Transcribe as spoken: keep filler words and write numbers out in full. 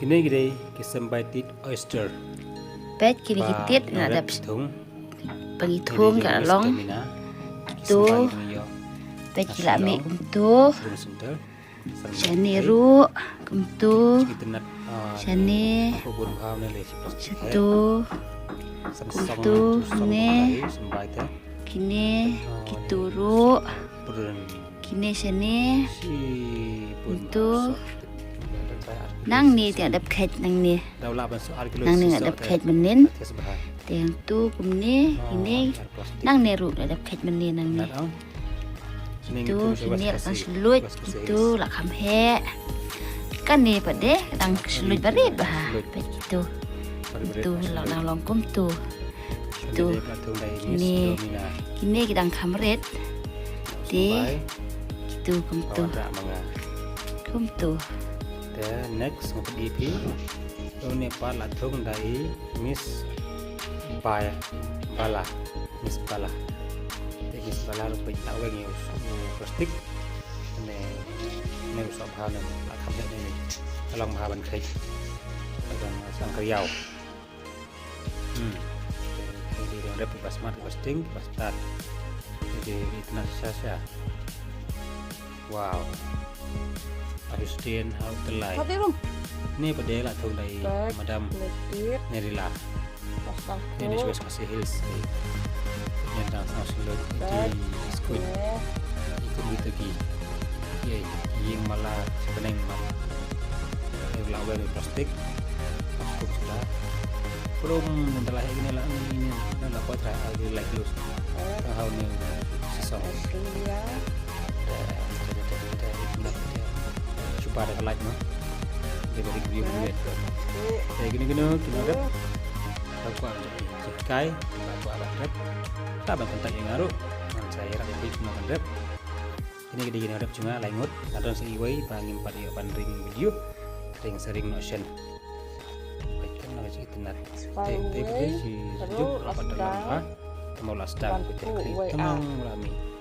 Kine ki dei ki symbiotid oyster. Peit kine ki tit nga dap thung. Ba ngi thung ka long. Kito. Peit ki la mih kumto. Shane ruh kumto. Shane. Shatu. Kumto ne. Kine kito ruh. Kine shane. Kumto. Nangne te nga dap kheit nangne. Nangne nga dap kheit mynnin. Te hangtu kumne, kine. Nangne ruh nga dap kheit mynnin nangne. Kito kine la dang shlur, kito la kham heh. Kane pat de dang shlur barit bha. Peit kito. Kito la dang long kumto. Kito. Kine, kine ki dang kham rit. Te kito kumto. Kumto. Te next nga peit ïa phi. Une pat la thung da i Miss Ba-, Bala. Miss Bala. Te Miss Bala ruh peit la weng ïa u plastik. Ne, ne u soh bha ne la kham heh ne. Ka long bha ban kheit. Ka long sang kyrïaw. Hmm. Te dei ruh rep ba smart, ba sting, ba stad. Te dei itynnad shisha shisha. Wow. Ayu stain ha u tyllai. Hati rum. Ne pat de la thung da i Madam Nerila. Ne dei West Khasi Hills. Ne dang sa shlur i squid. I kum itu ki. Ye, ïing mala, sebeneng mat. Ïa la wei plastik. Plastik suda. Prum, nang la hei ne la, ne, ne, nang la potra, ah, di like lus. Nang hau ne, sisong. Cuba da like, no? Dia beri view ni. Jadi gini, gini, gini, ada. Tahu kuat, kai, kuat, kuat, kuat. Tak bantu tak yang ngaruh. Nang saya rak lebih mau kan rep. Kine ki dei ki nongrep jong nga lai ngut, nga don sa iwei ba ngim pat ïoh ban ring video. Ring sa ring noh shen. Peit kan nga shi itynnad. Te te peit shi jup la pat dalam ha. Tang la sdang peit te. Tang la mih.